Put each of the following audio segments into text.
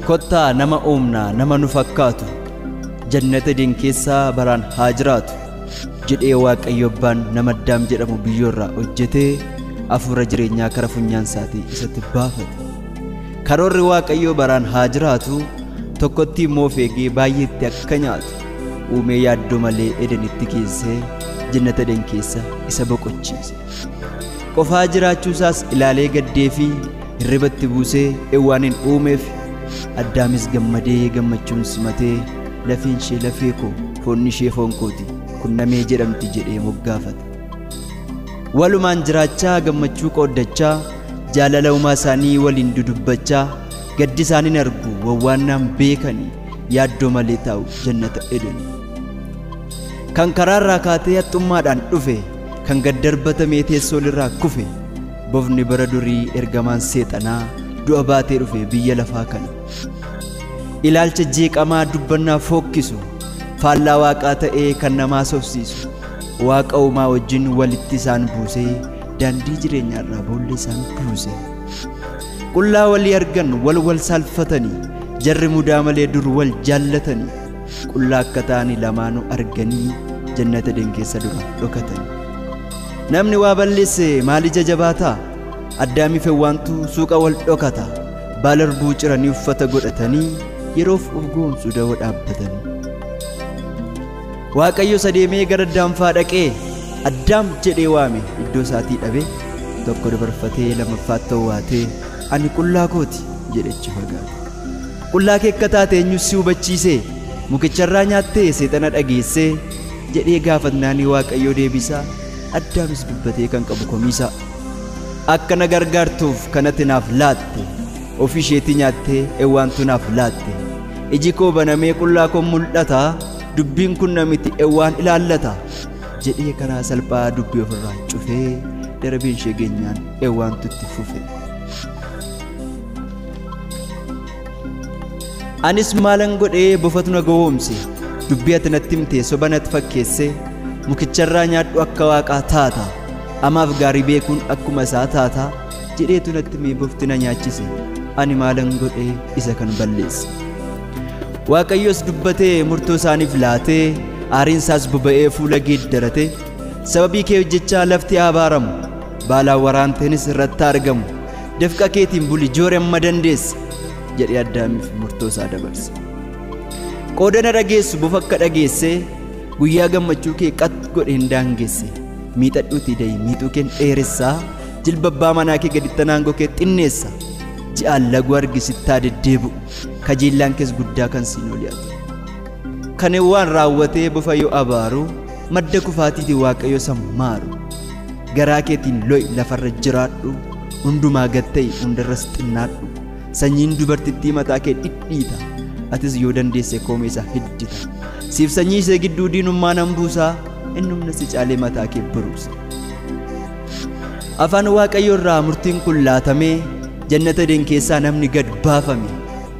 Kottaa nama uumnaa nama nu fakkaatu jannata Eden keessaa baraan haa jiraatu jedhee Waaqayyo abbaan nama Addaam jedhamu biyyoorraa hojjetee hafuura jireenyaa kara funyaan isaatii isatti baafate. Karoorri Waaqayyoo baraan haa jiraatu tokkotti immoo feegee baay'eetti akka nyaatu uumee yaaddoo malee Edenitti geessee jannata Eden keessa isa boqochiise. Qofaa jiraachuusaas ilaalee gaddee fi hirribatti buusee Ewwaanin uumeef. Addaamis gammadee gammachuun simatee lafeen ishee lafee koo foonni ishee foon kooti kun namee jedhamti jedhee moggaafate. Walumaan jiraachaa gammachuu qooddachaa jaalala uumaa isaanii waliin dudubbachaa gaddi isaaniin argu wawwaannaan beekanii yaaddoo malee taa'u jannata Eden. Kan karaarraa kaatee haxxummaadhaan dhufe kan gad darbatamee teessoo irraa kufe bofni bara durii ergamaan seexanaa du'a baatee dhufe biyya lafaa kana. Ilaalcha jeeqamaa dubbannaa fokkisu faallaa waaqaa ta'ee kan namaa sobsiisu waaqa uumaa wajjin walitti isaan buusee daandii jireenyaarraa boolla isaan buuse. Qullaa walii argan wal wal saalfatanii jarri mudaa malee dur wal jaallatanii qullaa akka ta'anii lamaanuu arganii jannata Eden keessa dura dhokatanii. Namni waa balleesse maal ija jabaataa? Addaamiif Hewwaantu suuqa wal dhokata baala arbuu ciranii uffata godhatanii yeroof of goomsu dawoo dhaabbatanii. Waaqayyo sadeemee gara Addaamfaa dhaqee Addaam jedhee waame iddoo isaatii dhabe tokko dabarfatee lammaffaatti owwaatee ani qullaa kooti jedhechi fagaate. Qullaa kee akka taate eenyu si hubachiise mukicharraa nyaattee seexana dhageessee jedhee gaafatnaanii Waaqayyo deebisaa. Addaamis dubbatee kan qabu komiisaa. Akka na gargaartuuf kanatti naaf laatte ofii isheetii nyaattee Ewwaantu naaf laatte iji koo banamee qullaa koo mul'ata dubbiin kun namiti Ewwaan ilaallata jedhee karaa salphaa dubbii ofirraa cufee darbiin ishee geenyaan Ewwaantu itti fufe. Anis maalan godhee bofatu na gowwoomse dubbii ati natti himte soba natti fakkeesse mukicharraa nyaadhu akka waaqaa taata amaaf gaarii beekuun akkuma isaa taata jedheetu natti himee bofti na nyaachise ani maalan godhee isa kan balleesse. Waaqayyos dubbatee murtoo isaaniif laatee aariin isaas boba'ee fuula geeddarate sababii kee hojjechaa lafti haa abaaramu baalaan waraanteenis irratti argamu dafqa keetiin buli joore amma dandeesse jedhee Addaamiif murtoo isaa dabarse. Qooda na dhageessu bofa akka dhageesse guyyaa gammachuu kee qat godhe hin daangesse miixadhuutii da'i miixuu keen dheeressaa jilba abbaa manaa kee gaditti naangoo kee xinneessa ji'aan laguu argisittaa deddeebi'u kajeellaan kees guddaa kan siin oli'atu. Kan waan raawwatee bofa yoo abaaru madda kufaatiitii Waaqayyo sammaaru garaa keetiin lo'i lafarra jiraadhu hundumaa gad ta'i hundarras xinnaadhu sanyiin dubartittii mataa kee dhidhiita atis yoo dandeesse koomee isaa hiddita siif sanyii ishee gidduu diinummaa nan buusaa inni humna si caalee mataa kee buruusa. Afaan Waaqayyo irraa murtiin kun laatamee jannata Eden keessaa namni gad baafame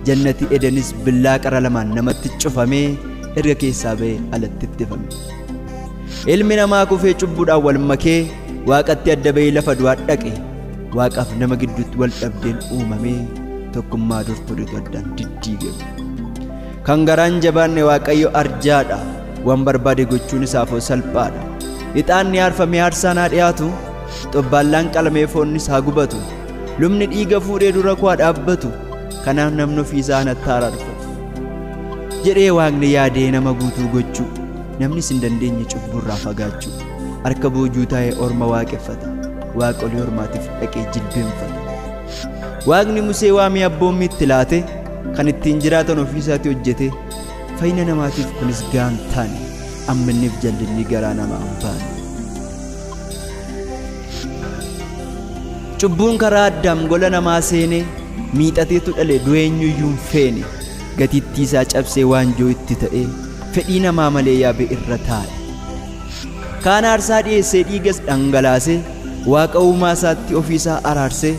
jannati Edenis billaa qara lamaan namatti cufamee erga keessaa ba'ee alatti ittifame. Ilmi namaa kufee cubbuudhaan wal makee waaqatti adda ba'ee lafa du'aa dhaqe waaqaaf nama gidduutti wal dhabdeen uumamee tokkummaa dur turetu addaan diddiigame. Kan garaan jabaanne Waaqayyo arjaadha waan barbaade gochuun isaafoo salphaadha. Ixaanni aarfamee aarsaan haa dhiyaatu xobbaallaan qalamee foonnis haa gubatu lubni dhiiga fuudhee dura koo haa dhaabbatu kanaaf namni ofii isaa natti araarfatu jedhee Waaqni yaadee nama guutuu gochuu namnis hin dandeenye cubburraa fagaachuu harka boojuu taa'ee orma waaqeffata waaqolii ormaatiif dhaqee jilbeenfata. Waaqni Musee waamee abboommii itti laate kan ittiin jiraatan ofii isaatii hojjete fayyina namaatiif kunis gahaan taane amminniif jallinni garaa namaa hin baane. Cubbuun karaa Addaam gola namaa seene miixateetu dhale du'a eenyuyyuu hin feene gatiittii isaa cabsee waanjoo itti ta'ee fedhii namaa malee yaabee irra taa'e. Kaan aarsaa dhiyeessee dhiigas dhangalaasee waaqa uumaa isaatti ofiisaa araarsee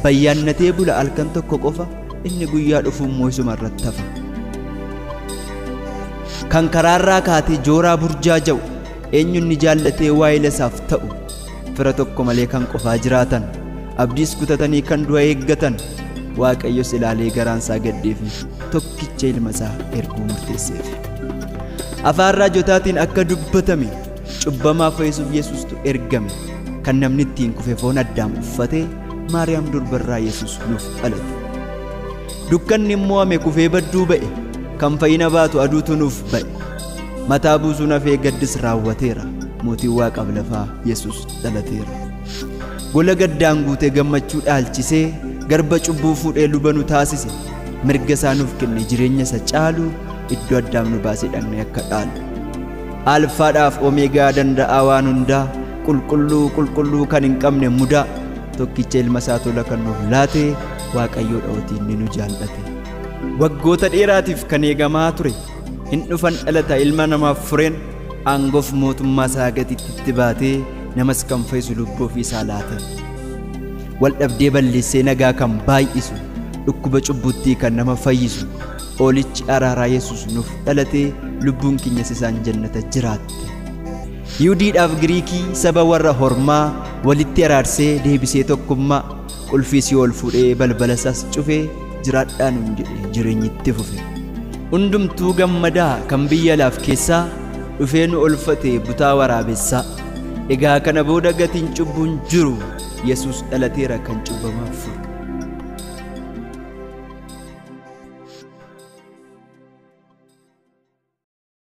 Bayyaannatee bula halkan tokko qofa, inni guyyaa dhufu immoo isuma irratti hafa. Kan karaarraa kaatee jooraa burjaaja'u, eenyuun ni jaallatee waa'ila isaaf ta'u, fira tokko malee kan qofaa jiraatan, abdiis kutatanii kan du'a eeggatan, Waaqayyos ilaalee garaan isaa gaddeefi tokkicha ilma isaa erguu murteesseef. Afaan raajotaatiin akka dubbatame cubbamaa fayyisuuf Yesuustu ergame, kan namni ittiin kufe foon Addaam uffatee Maariyaam durbarraa Yesuus nuuf dhalate. Dukkanni mo'ame kufee badduu ba'e, kan fayyina baatu aduutu nuuf ba'e. Mataa buusuun hafee gaddis raawwateera, mootiin waaqaaf lafaa Yesuus dhalateera. Gola gaddaan guutee gammachuu dhaalchisee, garba cubbuu fuudhee luba nu taasise, mirga isaa nuuf kenne jireenya isa caalu, iddoo Addaam nu baasee dhaqnee akka dhaalu. Alfaadhaaf Omeegaa danda'aa waan hundaa, qulqulluu qulqulluu kan hin qabne mudaa, tokkicha ilma isaa tola kan nuuf laate, Waaqayyoo dha'ootiin ni nu jaallate. Waggoota dheeraatiif kan eegamaa ture, hin dhufan dhalata ilma namaaf fureen, aangoof mootummaa isaa gatiitti itti baatee, namas kan fayyisu lubbuu ofii isaa laate. Wal dhabdee balleessee nagaa kan baay'isu, dhukkuba cubbuttii kan nama fayyisu, oolichi araaraa Yesuus nuuf dhalate, lubbuun keenyas isaan jannata jiraatte. Yihudiidhaaf Giriikii saba warra hormaa walitti araarsee deebisee tokkummaa, qulfii si'ool fuudhee balbala isaas cufee jiraadhaa nuun jedhee jireenyi itti fufe. Hundumtuu gammadaa kan biyya laaf keessaa dhufee nu olfate butaa waraabessaa. Egaa kana booda gatiin cubbuun jiru, Yesuus dhalateera kan cubbamaaf furu.